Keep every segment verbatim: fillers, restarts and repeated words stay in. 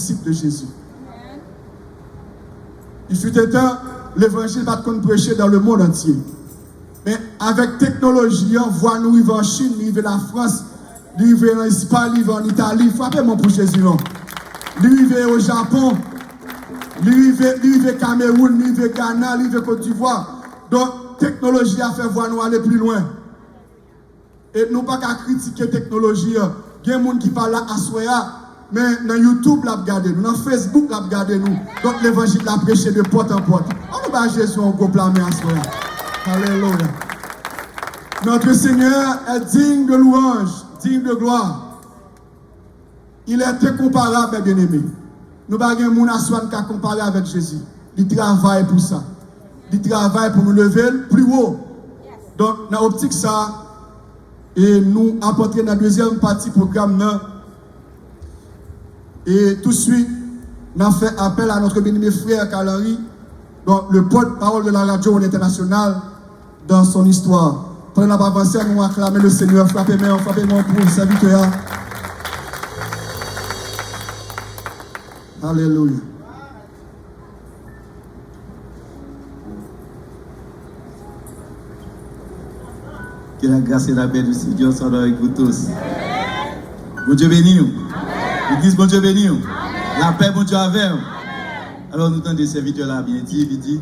disip de Jezi. Il fut un temps, levanjil pa t konn preche dans le monde entier. Men avèk teknoloji an, vwa nou rive an Chin, li rive Lafrans, li rive an Espay, li rive an Itali. Frape men pou Jezi non. Li rive o Japon, li rive, li rive Kamewoun, li rive Gana, li rive Kot Divwa. Donk, teknoloji a fè vwa nou ale pli lwen. E nou pa ka kritike teknoloji an. Gen moun ki pa la aswè a, men nan YouTube l ap gade nou, nan Facebook l ap gade nou. Donk levanjil la preche de pòt an pòt. An nou ba Jezi yon gwo pla men aswè a. Alelouya. Notre Seigneur est digne de louange, digne de gloire. Il est incomparable, mes bien-aimés. Nou pa gen moun aswè a n ka konpare avèk Jezi. Li travay pou sa. Li travay pou nou leve l pi wo. Donk, nan optik sa, e nou ap antre nan dezyèm pati pwogram nan. E touswit, n ap fè apèl a notre bien-aimé frère Carl Henry, donk, le porte-parole de la Radio One Internationale, dans son histoire. Pandan n ap avanse, ann nou aklame le Seigneur. Frape men, frape men pou sèvitè a. Alelouya. Que la grâce et la paix du Seigneur soient avec vous tous. Bondye beni w. Legliz, Bondye beni w. Lapè Bondye avè w. Alò, nou tande sèvitè la byen di, li di,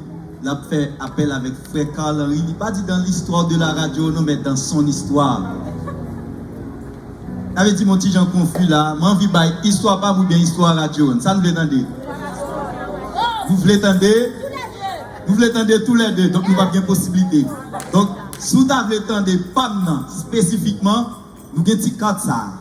l ap fè apèl avèk frè Carl Henry. Li pa di dans l'histoire de la radio, non, men dans son histoire. Sa vle di, m on ti jan konfi la. M anvi bay istwa pa m oubyen istwa radyo. Sa nou vle tande? Nou vle tande? Nou vle tande toulède. Donk, nou p ap gen posiblite. Donk, si w ta vle tande pa m nan, espesifikman, nou gen ti kat sa a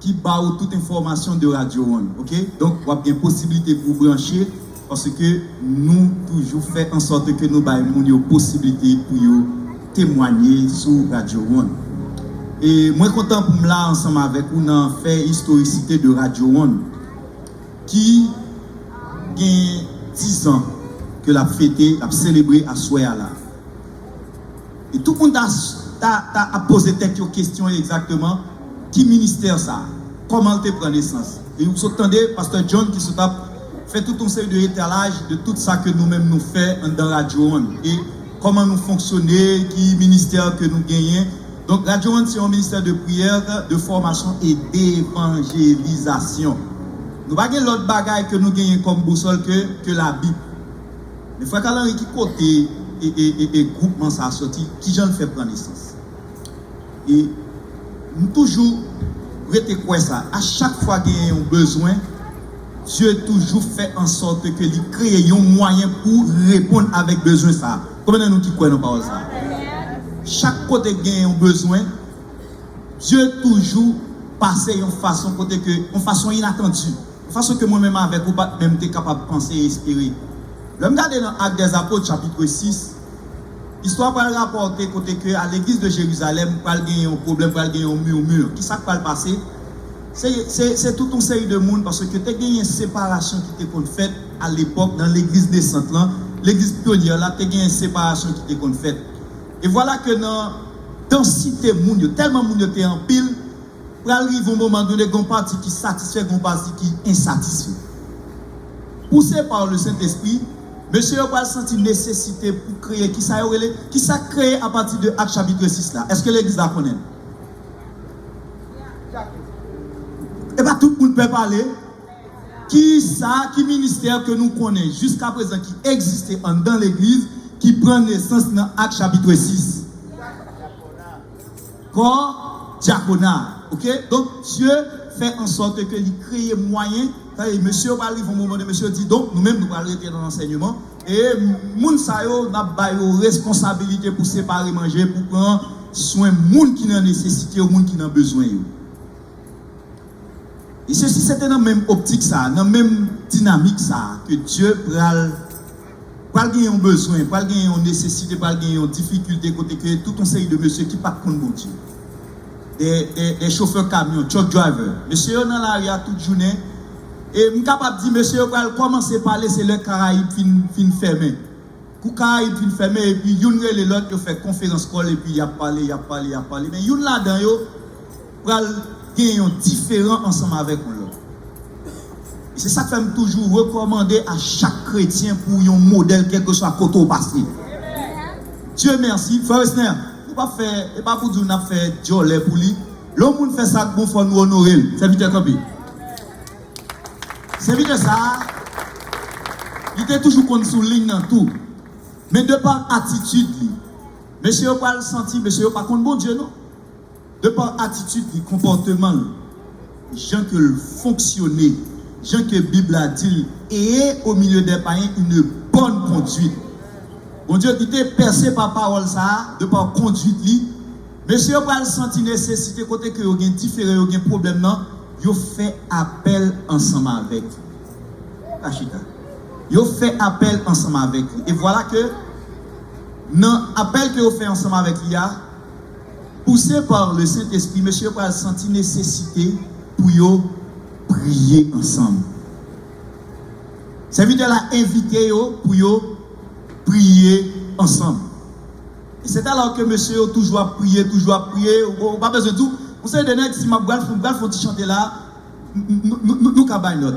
ki ba ou tout enfòmasyon de Radio One, oke? Donk, w ap gen posiblite pou w branche, paske nou toujou fè an sòt ke nou bay moun yo posiblite pou yo temwanye sou Radio One. E mwen kontan pou m la ansanm avèk ou nan fè istorisite de Radio One, ki gen dizan ke l ap fete, l ap selebre aswè a la. E tout moun ta, ta, ta ap poze tèt yo kesyon egzakteman, ki ministè sa? Kòman l te pran nesans? E ou sot tande pastè John ki sot ap fè tout yon seri de etalaj de tout sa ke nou menm nou fè anndan Radio One. E kòman nou fonksyone, ki ministè ke nou genyen. Donk, Radio One se yon ministè de priyè, de fòmasyon e devanjelizasyon. Nou pa gen lòt bagay ke nou genyen kòm bousòl ke, ke Labib. Men frè Carl Henry, ki kote e, e, e, e gwoupman sa a soti? Kijan l fè pran nesans? E m toujou rete kwè sa. A chak fwa genyen yon bezwen, Dye toujou fè an sòt ke li kreye yon mwayen pou reponn avèk bezwen sa a. Konbyen nan nou ki kwè nan pawòl sa a? Chak kote genyen yon bezwen, Dye toujou pase yon fason kote ke, yon fason inatandi, yon fason ke mwen menm avèk ou pa t menm te kapab panse e espere. Lè m gade nan Actes des Apôtres, chapitre six, istwa pral rapòte kote ke a legliz de Jerizalèm pral gen yon pwoblèm, pral gen yon murmure. Kisa k pral pase? Se, se, se tout yon seri de moun, paske te genyen separasyon ki te konn fèt a lepòk nan legliz nesant lan, legliz pyonyè la, te genyen separasyon ki te konn fèt. E vwala ke nan dansite moun yo, tèlman moun yo te anpil, pral rive yon moman done, gen yon pati ki satisfè, gen yon pati ki ensatisfè. Pouse pa le Sentespri, mesye yo pral santi nesesite pou kreye, kisa yo rele, kisa k kreye apati de Ak chapitre sis la? Èske legliz la konnen l? E pa tout moun pè pale. Kisa, ki ministè ke nou konnen jiskaprezan ki egziste anndan legliz ki pran nesans nan Ak chapitre sis? Kò dyakona. Oke? Donk, Dye fè an sòt ke li kreye mwayen. Tande, mesye yo pral rive yon moman de mesye yo di, donk, nou menm, nou pral rete nan ansèyman. E moun sa yo, n ap ba yo responsabilite pou separe manje, pou pran swen moun ki nan nesesite yo, moun ki nan bezwen yo. E sesi, se te nan menm optik sa, nan menm dinamik sa, ke Dye pral, pral gen yon bezwen, pral gen yon nesesite, pral gen yon difikilte kote ke tout yon seri de mesye ki pa t konn Bondye. De, de, de chofè kamyon, truck driver. Mesye yo nan lari a tout jounen. E m kapab di, mesye yo pral kòmanse pale, se lè Karayib fin, fin fèmen. Kou Karayib fin fèmen, epi youn rele lòt, yo fè konferans kòl, epi y ap pale, y ap pale, y ap pale. Men youn ladan yo pral gen yon diferan ansanm avèk yon lòt. E se sa k fè m toujou rekòmande a chak kretyen pou yon modèl, kèlkeswa kote w pase. Dieu merci, frè Wesner, nou pa fè, e pa pou di w n ap fè dyòlè pou li. Lè yon moun fè sa k bon, fò nou onore l. Sèvitè kanpe. Sèvitè sa a, li te toujou konn sou liy nan tou. Men de pa atitid li, mesye yo pral santi, mesye yo pa konn Bondye non. De pa atitid li, konpòteman l, jan ke l fonksyone, jan ke Bib la di l, ayez au milieu des païens une bonne conduite. Bondye ki te pèse pa pawòl sa a, de pa kondwit li, mesye yo pral santi nesesite kote ke yo gen diferan, yo gen pwoblèm nan, yo fè apèl ansanm avèk li. Pa chita. Yo fè apèl ansanm avèk li. E vwala ke nan apèl ke yo fè ansanm avèk li a, pouse pa le Sentespri, mesye yo pral santi nesesite pou yo priye ansanm. Sèvitè la envite yo pou yo priye ansanm. E se talè ke mesye yo toujou ap priye, toujou ap priye, ou, ou pa bezwen di w, yon seri de nèg, si m ap pral, pral fè yon ti chante la, n-, n-, nou, nou, nou ka bay nòt.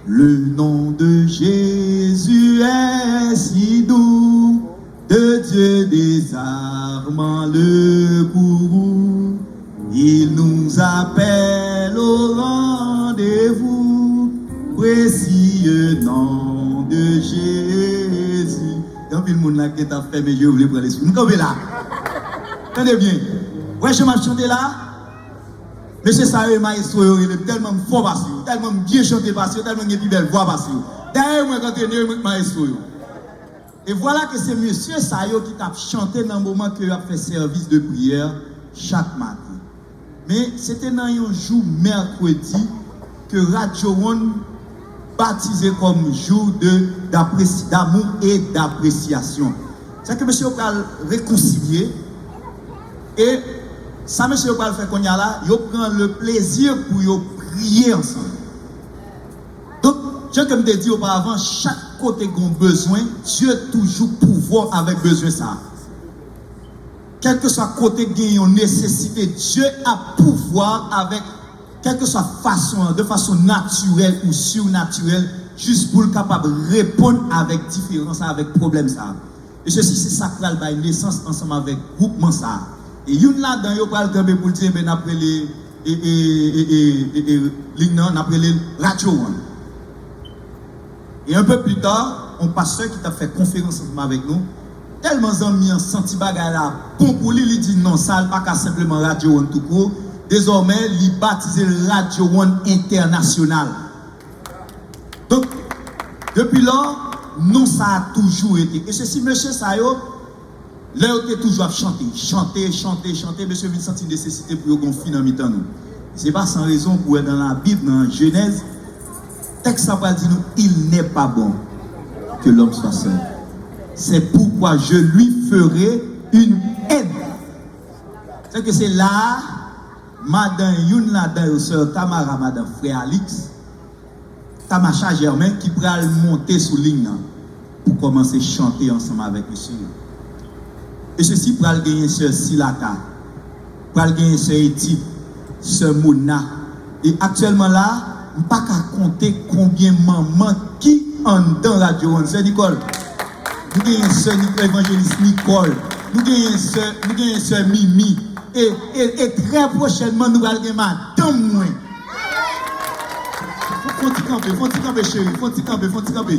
Le nom de Jésus est si doux, de Dieu désarmant le courroux. Il nous appelle au rendez-vous, précieux nom de Jésus. Gen anpil moun la ki gentan fèmen je yo, vle pran lespri. Nou kanpe la. Tande byen. Wè jan m ap chante la? Mesye sa yo e mayestwo yo rele m, tèlman m fò pase yo, tèlman m byen chante pase yo, tèlman m gen pi bèl vwa pase yo. Dayè, mwen k antrene yo, mwen k mayestwo yo. E vwala ke se mesye sa yo ki t ap chante nan moman ke y ap fè sèvis de priyè chak maten. Men, se te nan yon jou mèkredi ke Radyo Wonn batize kòm jou de, d'apresi-, d'amour et d'appréciation. Sa ke mesye yo pral rekonsilye, e sa mesye yo pral fè kounye a la, yo pran le plezi pou yo priye ansanm. Donk, jan ke m te di oparavan, chak kote gen yon bezwen, Dye toujou pouvwa avèk bezwen sa a. Kèlkeswa kote gen yon nesesite, Dye ap pouvwa avèk, kèlkeswa fason an, de fason natirèl ou sirnatirèl, jis pou l kapab reponn avèk diferans, avèk pwoblèm sa a. E sesi, se sa k pral bay nesans ansanm avèk gwoupman sa a. E youn ladan yo pral kanpe pou l di, enben, n ap rele, e, e, e, e, e, e, liy nan, n ap rele l Radyo Wonn. E un peu plus tard, yon pastè ki t ap fè konferans ansanm avèk nou, tèlman zanmi an santi bagay la bon pou li, li di non, sa l pa ka senpleman Radyo Wonn toukou. Dezòmè, li batize l Radyo Wonn Entènasyonal. Donk, depi lò, non sa a toujou rete. E sesi, mesye sa yo, lè yo te toujou ap chante, chante, chante, chante, mesye vin santi nesesite pou yo gen yon fi nan mitan nou. Se pa san rezon pou wè nan Labib, nan Jenèz, tèks la pral di nou, il n'est pas bon que l'homme soit seul. C'est pourquoi je lui ferai une aide. Sèke se la a, madan youn ladan yo, sè Tamara, madan frè Alix, Tamacha Germain ki pral monte sou liy nan pou kòmanse chante ansanm avèk mesye yo. E sesi pral genyen sè Silaka, pral genyen sè Edith, sè Mona. E aktyèlman la, m pa ka konte konbyen manman ki anndan Radyo Wonn. Sè Nicole, nou genyen sè Nic-, Evanjelis Nicole, nou genyen sè, nou genyen sè Mimi. E, e, e trè pwochènman, nou pral gen madanm mwen. Fon ti kanpe, fon ti kanpe, cheri, fon ti kanpe, fon ti kanpe.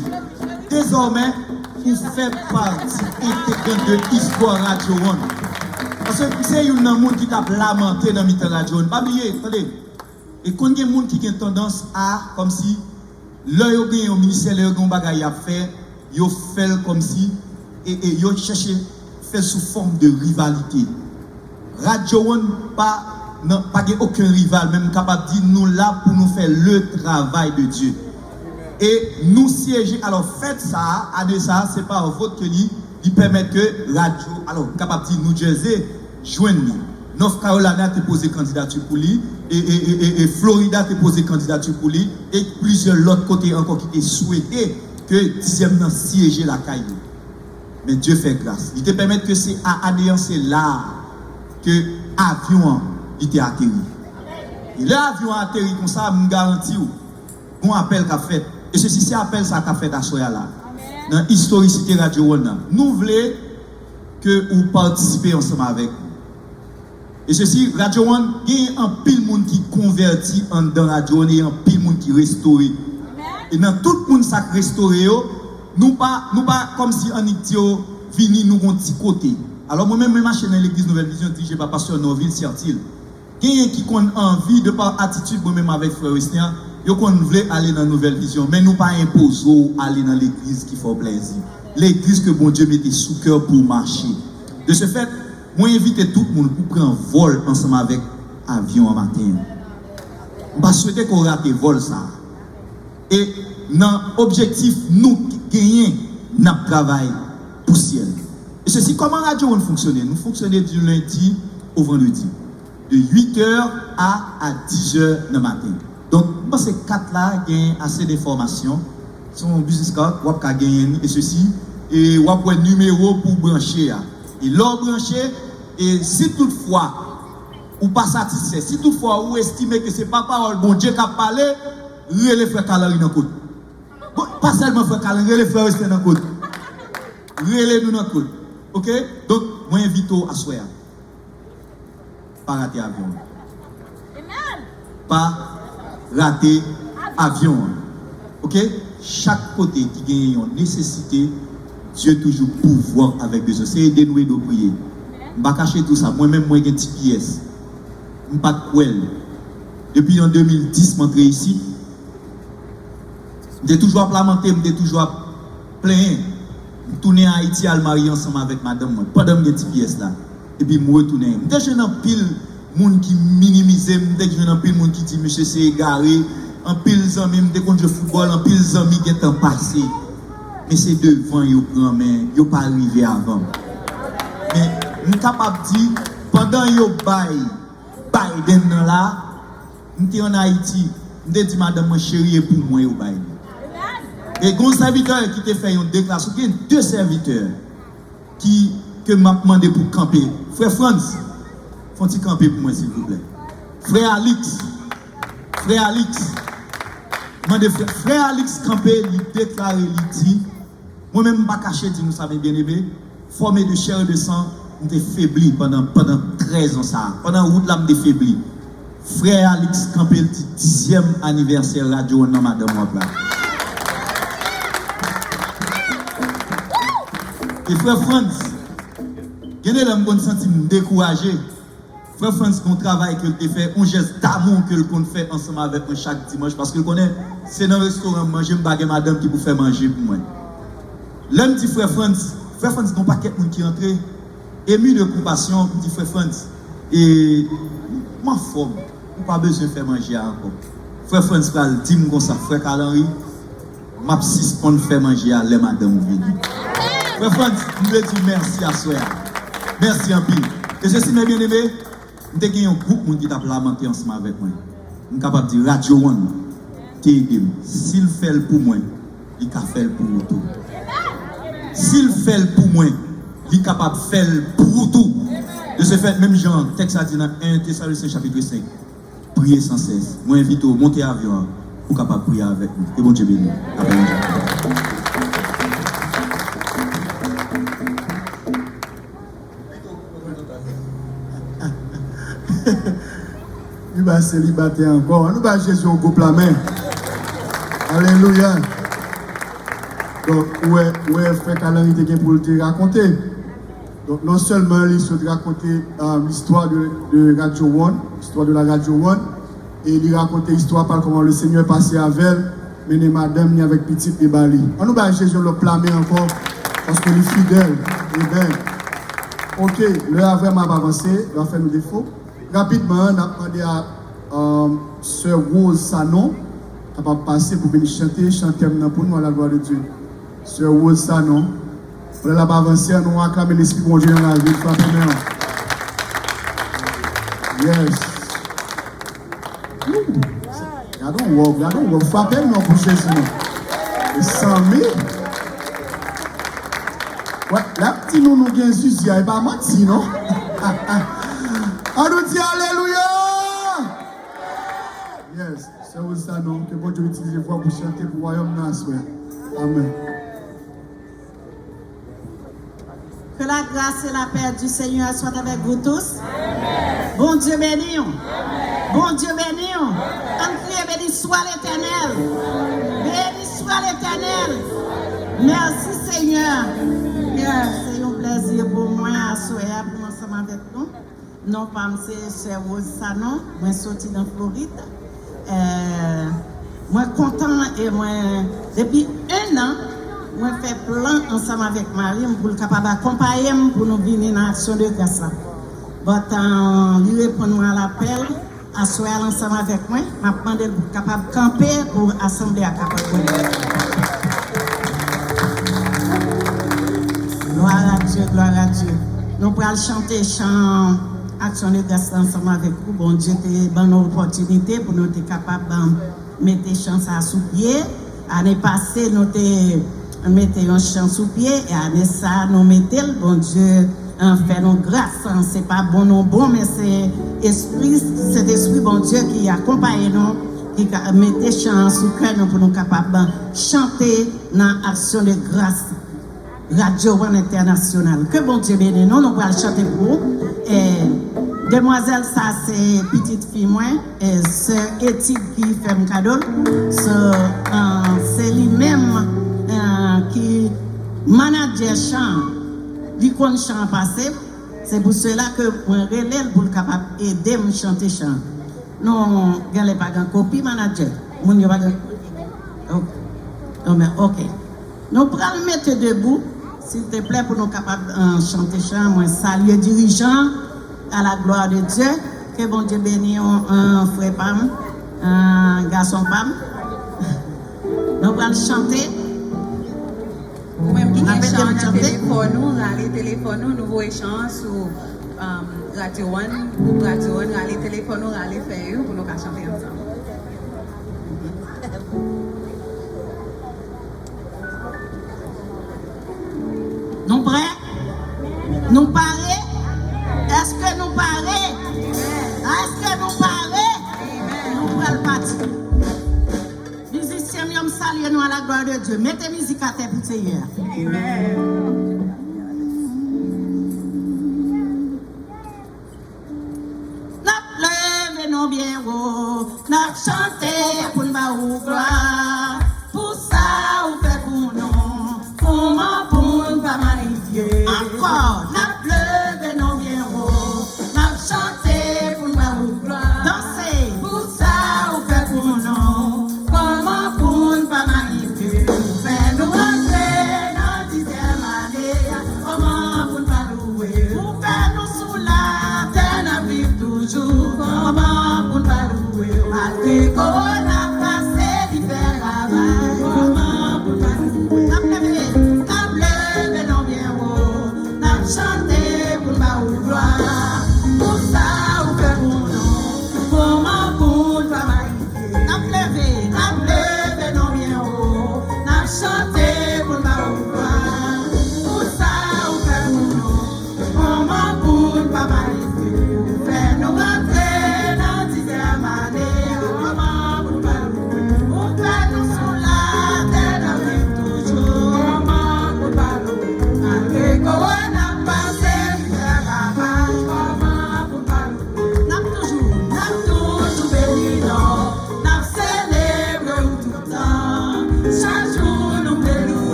Dezòmè, ou fè pati entegran de istwa Radyo Wonn. Paske m se youn nan moun ki t ap lamante nan mitan Radyo Wonn. Pa bliye, tande, e konn gen moun ki gen tandans a, kòmsi, lè yo gen yon ministè, lè yo gen yon bagay y ap fè, yo fè l kòmsi, e, e yo chèche fè l sou fòm de rivalite. Radyo Wonn pa nan, pa gen okenn rival, men m kapab di nou la pou nou fè le travay de Dye. E nou syeje, alò, fèt sa a, ane sa a, se pa vòt ke li, li pèmèt ke radyo, alò, m kapab di New Jersey, jwenn li. North Carolina te poze kandidati pou li, e, e, e, e, e Florida te poze kandidati pou li, e plizyè lòt kote ankò ki te swete ke dizyèm nan syeje lakay yo. Men Dye fè gras. Li te pèmèt ke se a, ane an, se la a ke avyon an, li te ateri. E lè avyon an ateri konsa, m garanti w, Gon apèl k ap fèt. E sesi se apèl sa k ap fèt aswè a la. Nan istorisite Radyo One nan. Nou vle ke ou patisipe ansanm avèk nou. E sesi, Radyo One, gen anpil moun ki konvèti anndan Radyo One e anpil moun ki restore. E nan tout moun sa k restore yo, nou pa, nou pa kòmsi annik di yo vini, nou gon ti kote. Alò, mwen menm, mwen mache nan legliz Nouvèl Vizyon, dirije pa pastè Norville Certil. Genyen ki konn anvi, de pa atitid mwen menm avèk frè Wesley an, yo konn vle ale nan Nouvèl Vizyon, men nou pa enpoze w ale nan legliz ki fè w plèzi. Legliz ke Bondye mete sou kè w pou w mache. De ce fait, mwen envite tout moun pou pran vòl ansanm avèk avyon an maten an. M pa swete ke w rate vòl sa a. E nan objektif nou genyen, n ap travay pou syèl. E sesi, kòman Radyo One fonksyone? Nou fonksyone di lendi o vandredi, de uit è a a diz è nan maten. Donk, m panse kat la gen ase de enfòmasyon. Se yon business card, w ap ka genyen li, e sesi, e w ap wè nimewo pou w branche a. E lè w branche, e si toutfwa ou pa satisfè, si toutfwa ou estime ke se pa pawòl Bondye k ap pale, rele frè Carl Henry nan kòd. Bon, pa sèlman frè Carl Henry, rele frè Wesley nan kòd. Rele nou nan kòd. Oke? Donk, mwen envite w aswè a. Pa rate avyon an. Pa rate avyon an. Oke? Chak kote ki genyen yon nesesite, Dye toujou pouvwa avèk bezwen. Se ede nou ede w priye. M pa kache di w sa. Mwen menm, mwen gen T P S. M pa t kwè l. Depi an de mil dis, m antre isit. M te toujou ap lamante, m te toujou ap plenyen. M tounen Ayiti al marye ansanm avèk madanm mwen, pandan m gen T P S la. Epi m retounen. M te jwenn anpil moun ki minimize m, m te jwenn anpil moun ki di, "Mesye se egare." Anpil zanmi m te konn jwe foutbòl, anpil zanmi gentan pase. Men se devan yo pran, men yo pa rive avan m. Men m kapab di, pandan yo bay Biden nan la, m te ann Ayiti, m te di madanm mwen, "Cheri, e pou mwen yo bay li." E gon sèvitè ki te fè yon deklarasyon, gen de sèvitè ki, ke m ap mande pou kanpe. Frè Frantz, fè yon ti kanpe pou mwen, silvouplè. Frè Alix, frè Alix, mande frè, frè Alix kanpe, li deklare, li di, mwen menm, m pa kache di nou sa, men byeneme, fòme de chè e de san, m te febli pandan, pandan trèz an sa a. Pandan wout la, m te febli. Frè Alix kanpe, l di, "Dizyèm anivèsè Radyo One nan, madanm w ap la." E frè Frantz, gen de lè m konn santi m dekouraje. Frè Frantz, gon travay ke l te fè, yon jès damou ke l konn fè ansanm avèk mwen chak dimanch, paske l konnen se nan restoran m manje, m pa gen madanm ki pou fè manje pou mwen. Lè m di frè Frantz, frè Frantz, gon pakèt moun ki antre, emi de konpasyon, m di, "Frè Frantz, e, m anfòm, ou pa bezwen fè manje a ankò." Frè Frantz pral di m konsa, "Frè Carl Henry, m ap sispann fè manje a lè madanm ou vini." Frè Frantz, m vle di w mèsi aswè a. Mèsi anpil. E sesi, men byeneme, m te gen yon gwoup moun ki t ap lamante ansanm avèk mwen. M kapab di Radyo One te ede m. Si l fè l pou mwen, li ka fè l pou ou tou. Si l fè l pou mwen, li kapab fè l pou ou tou. De ce fait, menm jan tèks la di nan en Tesalonisyen chapit senk, priye san sès. Mwen envite w monte avyon an pou w kapab priye avèk nou. Ke Bondye beni w. Apre yon Li ba selibatè ankò. Ann nou ba Jezi yon gwo pla men. Alelouya. Donk, ou wè, ou wè frè Carl Henry te gen pou l te rakonte. Donk, non sèlman li sot rakonte, euh, listwa de, de Radyo One, listwa de la Radyo One, e li rakonte istwa pa l, kòman le Senyè pase avè l, mennen madanm ni avèk pitit li ba li. Ann nou ba Jezi yon lòt pla men ankò, paske li fidèl. Amen. Ok, lè a vrèman ap avanse, lè a fè nou defo. Rapidman, n ap mande a, euh, sè Rose Sanon, kapab pase pou vin chante, chante m nan pou nou, à la gloire de Dieu. Sè Rose Sanon. Lè l ap avanse, ann nou aklame Lespri Bondye nan lavi l, frape men an. Yes. Ooh. Gade yon wòb, gade yon wòb. Frape men an pou Jezi, non. E sanmi. Wè, lè ap di nou, nou gen zizi a, e pa manti, non. Ann nou di alelouya! Yes. Sè Sa non, ke Bondye itilize vwa pou chante pou wayòm nan aswè. Amèn. Que la grâce et la paix du Seigneur soient avec vous tous. Bondye beni w. Bondye beni w. Ann kriye, beni swa Letènèl. Beni swa Letènèl. Mèsi Senyè. Yes, se yon plèzi pou mwen aswè a pou m ansanm avèk nou. Non pa m se Sè Rose Sanon, mwen soti nan Florid. Eh, mwen kontan e mwen, depi en an, mwen fè plan ansanm avèk mari m pou l kapab akonpaye m pou nou vini nan Aksyon de Gras la. But, eh, li reponn mwen a lapèl, aswè a l ansanm avèk mwen, m ap mande l pou l kapab kanpe pou asanble a kapab wè. Glwa a Dye, glwa a Dye. Nou pral chante chan Aksyon de Gras la ansanm avèk ou. Bondye te ban nou opòtinite pou nou te kapab, um, mete chan sa a sou pye. Ane pase, nou te mete yon chan sou pye, e ane sa a, nou mete l. Bondye, uh, fè nou gras. Se pa bon nou bon, men se Espri, Sentespri Bondye ki akonpaye nou, ki ka mete chan an sou kè nou pou nou kapab chante nan Aksyon de Gras. Radyo One Entènasyonal. Ke Bondye beni nou, nou pral chante pou ou. E, demwazèl sa se pitit fi mwen, e, sè Etid ki fè m kado l. So, e, se li menm, e, ki manadjè chan. Li konn chan an pase. Se pou sela ke mwen rele l pou l kapab ede m chante chan. Nou genlè pa gen kopi, manadjè? Moun yo pa gen? Ok. Non, men, ok. Nou pral mete debou, silteplè, pou nou kapab, eh, chante chan. Mwen salye dirijan, à la gloire de Dieu. Ke Bondye beni w, eh, frè pa m, eh, gason pa m. Nou pral chante. Ou menm ki gen chan nan telefòn ou, rale telefòn ou, nou voye chan an sou, um, Radyo One, gwoup Radyo One, rale telefòn ou, rale fèy ou pou nou ka chante ansanm. Nou prè? Nou pare? Èske nou pare? Èske nou pare? Nou pral pati. Mizisyen m yo, m salye nou à la gloire de Dieu. Mete mizik atè pou Senyè a. Amen. N ap leve non byen wo, n ap chante pou n ba ou glwa, pou sa ou fè pou nou, kòman pou n pa magnifye. Ankò. N ap leve non byen wo, n ap chante pou n ba ou glwa. Danse. Pou sa ou fè pou nou, kòman pou n pa magnifye. Ou fè nou rantre nan dizyèm ane.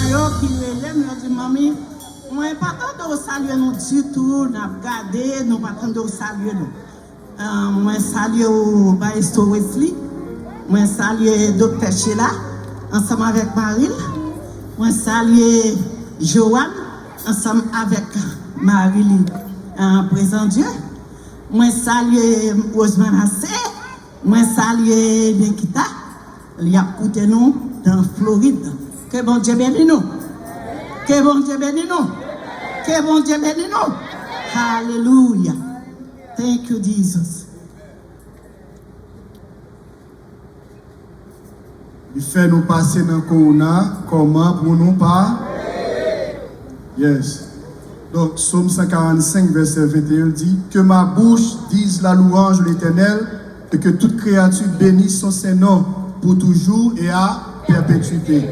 Yo ki rele m, yo di, "Manmi, mwen pa tande w salye nou ditou, n ap gade, nou pa tande w salye nou." Ah, mwen salye w, Maestro Wesley. Mwen salye Doktè Sheila, ansanm avèk mari l. Mwen salye Joanne, ansanm avèk mari li, ah, Prezan Dye. Mwen salye Rose Manassé. Mwen salye Nikita. Li ap koute nou nan Florid. Ke Bondye beni nou. Ke Bondye beni nou. Ke Bondye beni nou. Hallelujah. Thank you, Jesus. Li fè nou pase nan kowona, kòman pou nou pa? Yes. Donk, Sòm san karannsenk, vèsè venteyen, di, "Que ma bouche dise la louange de l'Éternel, et que toute créature bénisse son saint nom pour toujours et à perpétuité."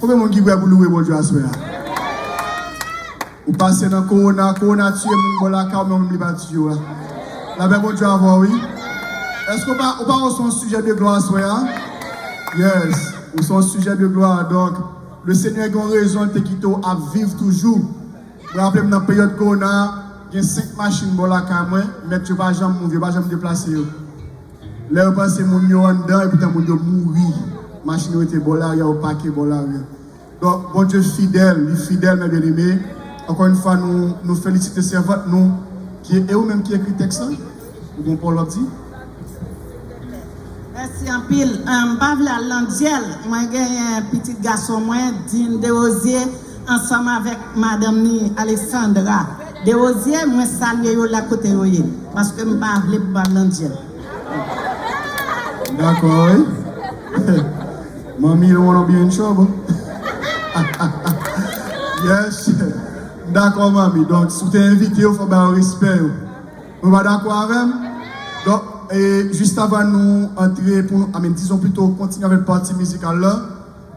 Konbyen moun ki prè pou louwe Bondye aswè a? Ou pase nan kowona, kowona tiye moun bò lakay ou, men ou menm li pa tiye w la. Lapè Bondye avè w, wi. Èske ou pa, ou pa wè w se yon sijè de glwa aswè a? Yes, ou se yon sijè de glwa. Donk, le Senyè gen yon rezon li te kite w ap viv toujou. Mwen raple m nan peryòd kowona, gen senk machin bò lakay mwen, mèt yo pa janm move, yo pa janm deplase yo. Lè yo panse moun yo anndan, epoutan moun yo mouri. Machin yo rete bò lari a, yo pake bò lari a. Donk, Bondye fidèl, li fidèl, mè byeneme. Ankò yon fwa, nou, nou felisite sèvant nou, ki, e ou menm ki ekri tèks la? Ou gon pawòl w ap di? Mèsi anpil. Ah, m pa vle al nan dyèl. Mwen genyen pitit gason mwen, Dean Derosier, ansanm avèk madanm ni, Alexandra Derosier. Mwen salye yo la kote yo ye, paske m pa vle pou m al nan dyèl. Dakò, wi. Mommy, you don't wanna be in trouble. Yes. Dakò, Mommy. Donk, si w te envite yo, fò ba yo respè yo. Nou pa dakò avè m? Donk, e, jis avan nou antre pou nou, I mean, dizon plito, kontinye avèk pati mizikal la,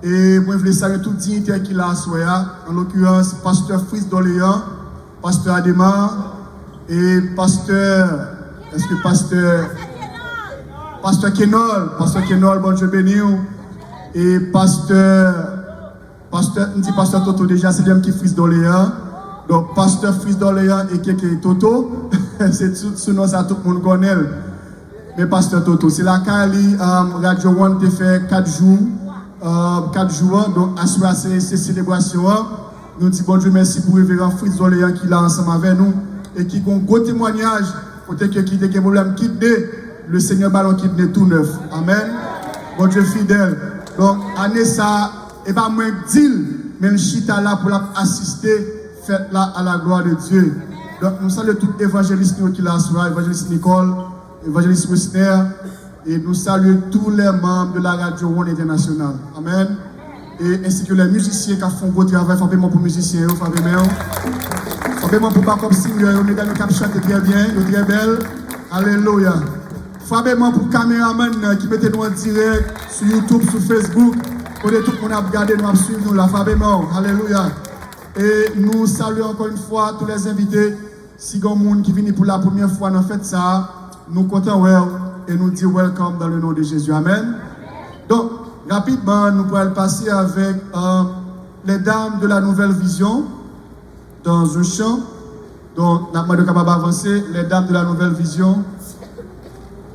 e mwen vle salye tout diyitè ki la aswè a, an lokirans, Pastè Fritz Dorléans, Pastè Ademar, e Pastè, èske Pastè, Pastè Kenol, Pastè Kenol, Bondye beni w, e Pastè Pastè, m di Pastè Toto deja, se li menm ki Fritz Dorléans. Donk, Pastè Fritz Dorléans e Keke Toto, se sou, sou non sa tout moun konnen l. Men Pastè Toto, se lakay li, um, Radio One te fè kat jou, um, kat jou an. Donk, aswè a, se, se selebrasyon an. Nou di Bondye mèsi pou Reveran Fritz Dorléans ki la ansanm avè nou e ki gon gwo temwanyaj kote ke ki te gen pwoblèm kidne, le Senyè ba l yon kidne tou nèf. Amèn. Bondye fidèl. Donk, ane sa, e pa mwen k di l, men l chita la pou l ap asiste fèt la à la gloire de Dieu. Donk, nou salye tout evanjelis nou yo ki la aswè a, evanjelis Nicole, evanjelis Wesner, e nou salye tous les membres de la Radio One International. Amèn. E ensi ke lè mizisyen k ap fè yon gwo travay, frape men pou mizisyen yo, frape men yo. Frape men pou backup singer yo, medam yo k ap chante trè byen, yo trè bèl. Alelouya. Frape men pou kameramann nan ki mete nou an dirèk sou YouTube, sou Facebook, kote tout moun ap gade nou, ap swiv nou la. Frape men yo. Alelouya. E nou salye ankò yon fwa tous les invités. Si gen moun ki vini pou la premyè fwa nan fèt sa a, nou kontan wè w e nou di w welcome dans le nom de Jésus. Amèn. Donk, rapidman, nou pral pase avèk, euh, les dames de la nouvelle vision dans un chant. Donk, n ap mande w kapab avanse, les dames de la nouvelle vision,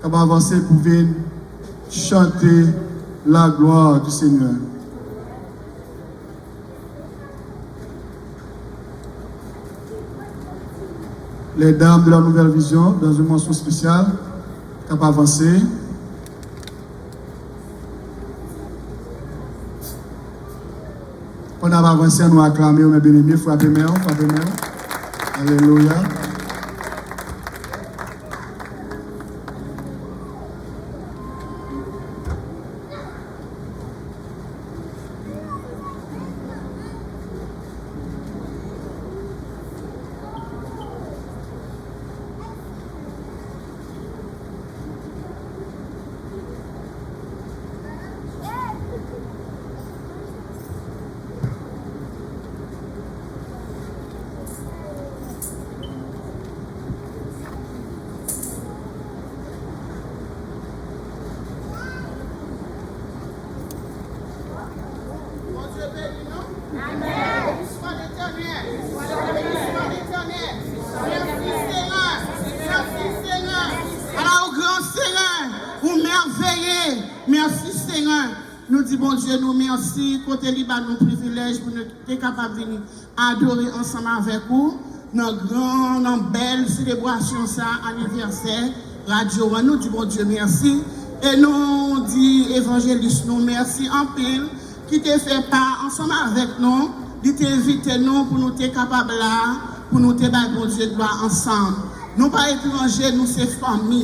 kapab avanse pou vin chante la gloire du Seigneur. Les dames de la nouvelle vision, dans un morceau spécial, k ap avanse. Pandan y ap avanse, ann nou aklame yo, mes bien-aimés, frape men yo, frape men yo. Alelouya. Bondye nou mèsi kote li ba nou privilèj pou nou te kapab vini adore ansanm avèk ou nan gran, nan bèl selebrasyon sa, anivèsè radyo an. Nou di Bondye mèsi e nou di evanjelis nou mèsi anpil ki te fè pa ansanm avèk nou, li te envite nou pou nou te kapab la, pou nou te bay Bondye glwa ansanm. Nou pa etranje, nou se fanmi.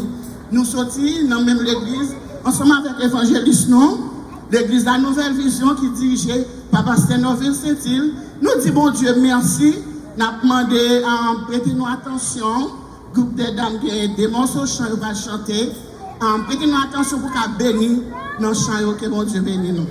Nou soti nan menm legliz ansanm avèk evanjelis nou. Legliz La Nouvelle Vision ki dirije pa pastè Norvil Saintil. Nou di Bondye mèsi. N ap mande, um, prete nou atansyon. Gwoup dè dam gen de mòso chan yo pral chante. Um, prete nou atansyon pou ka beni nan chan yo. Ke Bondye beni nou.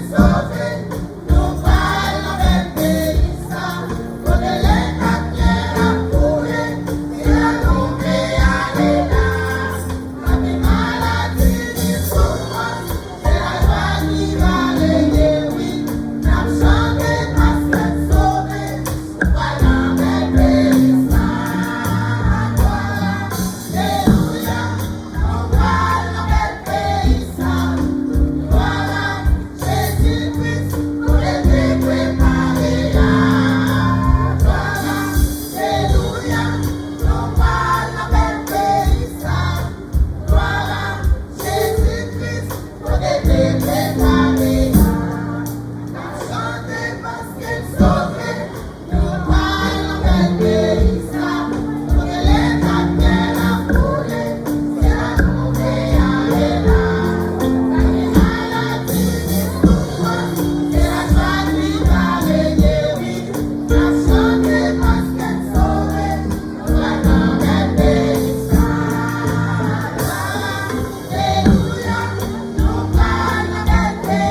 Sove, nou pral nan bèl peyi sa, kote leta k byen ap boule, se la nou vle ale la. Pa gen maladi ni soufrans, se lajwa ki va reye, wi. N ap chante paske n sove, nou pral nan bèl peyi sa. Glwa, alelouya, nou pral nan bèl peyi sa. Glwa, Jezi Kris, kote te prepare a. Glwa, alelouya, nou pral nan bèl peyi sa. Glwa, Jezi Kris, kote te prepare a. N ap chante paske n sove. Nou pral nan bèl peyi sa, kote leta k byen ap boule, se la nou vle ale la. Pa gen maladi ni soufrans, se lajwa ki va reye, wi. N ap chante paske n sove, nou pral nan bèl peyi sa. Alelouya, nou pral nan bèl peyi.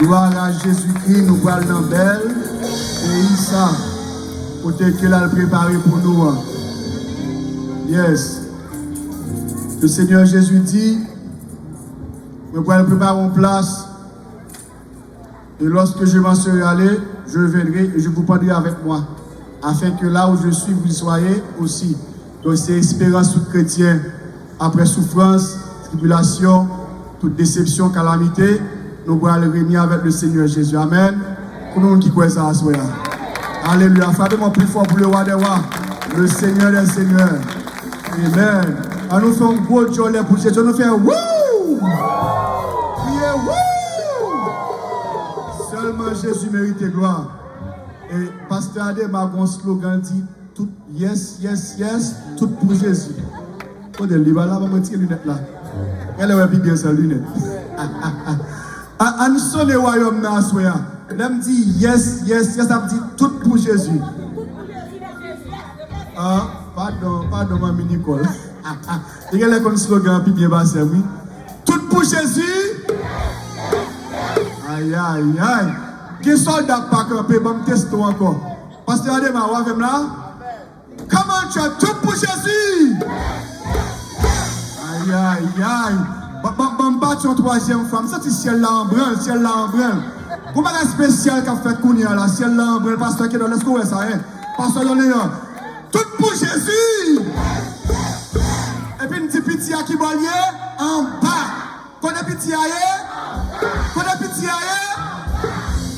Glwa a Jezikri, nou pral nan bèl peyi sa, kote ke l al prepare pou nou an. Yes. Le Seigneur Jésus dit, mwen pral prepare yon plas. Et lorsque je m'en serai allé, je viendrai et je vous prendrai avec moi, afin que là où je suis, vous y soyez aussi. Donk, se esperans tout kretyen, apre soufrans, tribilasyon, tout desepsyon, kalamite, nou pral reyini avèk le Senyè Jezi. Amèn. Konbyen moun ki kwè sa aswè a? Alelouya. Frape mwen pi fò pou le Roi des Rois, le Seigneur des Seigneurs. Amen. An nou fè yon gwo djòlè pou Jezi. An nou fè wouw! Kriye wouw! Sèlman Jezi merite glwa. E pastè Adema gon slogan di, tout yes, yes, yes, tout pou Jezi. Kote l li ba la, ban mwen tire linèt la. Gade wè pi byen san linèt. A, ann sone wayòm nan aswè a. Lè m di yes, yes, yes, ap di tout pou Jezi. Ah, padon, padon, manmi Nicole. Li genlè konn slogan an pi byen pase m, wi. Tout pou Jezi. Ay, ay, ay. Gen sòlda k pa kanpe, ban m teste w ankò. Pastè Adema, w avè m la? Come on, church, tout pou Jezi! Ay, ay, ay. Ban, ban, ban m bati yon twazyèm fwa. M santi syèl la an branl, syèl la an branl. Gon bagay espesyal k ap fèt kounye a la. Syèl la an branl. Pastè Kedòl, èske w wè sa, en? Pastè Doneyan. Tout pou Jezi! Epi n di piti a ki bò l ye? Anba. Kote piti a ye? Kote piti a ye?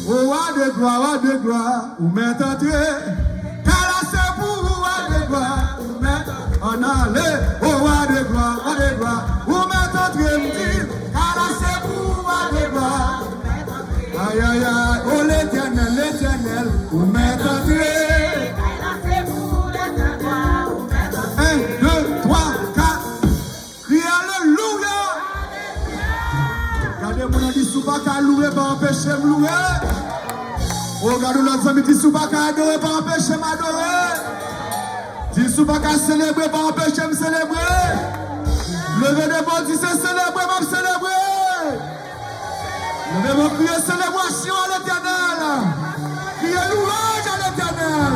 O wa de glwa, wa de glwa, ou mèt antre. Kala se pou ou, wa de glwa, ou mèt ann ale. O wa de glwa, wa de glwa, ou mèt antre, m di. Kala se pou ou, wa de glwa. Ay, ay, ay, o Letènèl, Letènèl, ou mèt antre. En, de, twa, kat. Kriye alelouya! Gade moun nan, di, si w pa ka louwe, pa anpeche m louwe. O, gade yon lòt zanmi, di, si w pa ka adore, pa anpeche m adore. Di, si w pa ka selebre, pa anpeche m selebre. Leve de men w, di, se selebre m ap selebre. Leve men w, kriye selebrasyon a Letènèl. Kriye louanj a Letènèl.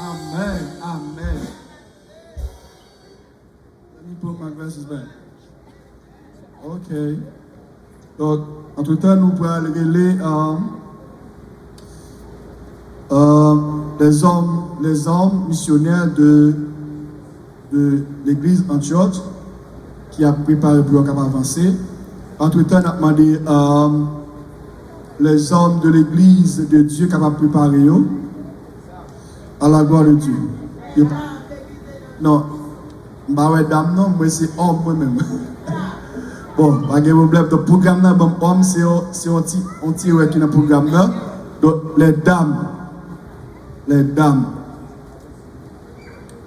Amèn, amèn. Let me put my glasses back. Ok. Donk, antretan, nou pral rele, um, um, les hommes, les hommes missionnaires de, de l'église Antioche ki ap prepare pou yo kapab avanse. Antretan, n ap mande, um, les hommes de l'église de Dieu kapab prepare yo. À la gloire de Dieu. Yo pa, non, m pa wè dam non, mwen se òm mwen menm. Bon, pa gen pwoblèm. Donk, pwogram nan ban m òm, se yon, se yon ti, yon ti erè ki nan pwogram nan. Donk, les dames. Les dames.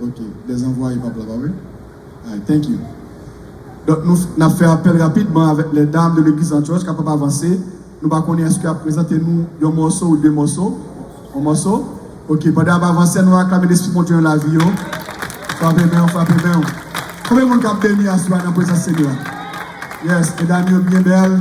Ok, les envoyés, pa bla, pa vre? Alright, thank you. Donk, nou, n ap fè apèl rapidman avèk les dames de l'église Antioche, kapab avanse. Nou pa konnen èske y ap prezante nou yon mòso ou de mòso? Yon mòso? Ok, pandan y ap avanse, nou aklame Lespri Bondye nan lavi yo. Frape men w, frape men w. Konbyen moun k ap beni aswè a nan prezans Senyè a? Yes, medam yo byen bèl.